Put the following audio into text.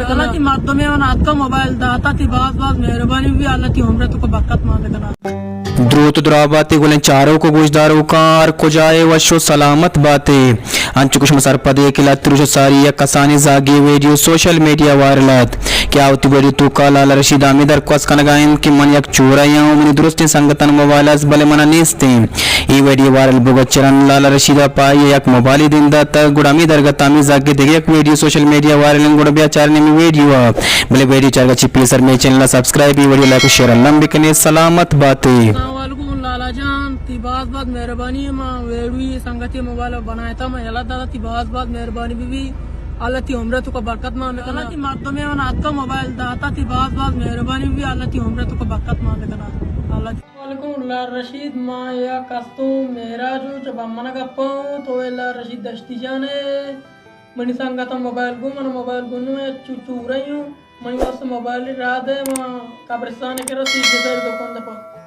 اللہ تی مردمے من اتکا موبائل داتا، تی باز باز مہربانی بی، اللہ تی عمر تو کو برکت مان بکنا۔ دروت و دراباتی گلیں چاروک و گوشداروکاں، ہر کجائے وش و سلامت باتے۔ انچو کہ شما سرپدے کہ لہتے روچ ساری یک کسانیں زاگے ویڈیو سوشل میڈیا وائرل ات کہ آ وتی ویڈیو توکا لالا رشید ہمے درخواست کنگا انت کہ من یک چورے آں و منی درستیں سنگتاں موبائل است بلے منا نیست انت۔ اے ویڈیو وائرل بوگا چہ رند لالا رشید ء پہ آئی ء یک موبائلے دیم داتگ، گڑا ہمے درگت ء ہمے زاگے دگہ یک ویڈیو سوشل میڈیا وائرل انت، گڑا بیا چاریں ہمے ویڈیو ء۔ بلے ویڈیو چارگ ء چہ پیسر مئے چینل ء سبسکرائب، اے ویڈیو لائک و شیئر الم بکنے۔ سلامت باتے۔ السلام علیکم لالا جان، تی باز باز مہربانی، ما ویڈیو سنگتی موبائل ء بنائیتا، ما یلا داتا، تی باز باز مہربانی بی بی۔ اللہ تی عمر تو کو برکت مان بکنا۔ اللہ تی مردمے من اتکا موبائل داتا، تی باز باز مہربانی بی بی، اللہ تی عمر تو کو برکت مان بکنا۔ اللہ تی وعلیکم اللہ رشید، ما یک ہستوں معراج و چہ بمن گپاں تو اللہ رشید دشتی جان ہے۔ منی سنگت موبائل گون، من موبائل گون میں چو چورئی ہوں۔ منی واسطہ موبائل را دے، ما قبرستان کے رسید دے دکان دپا۔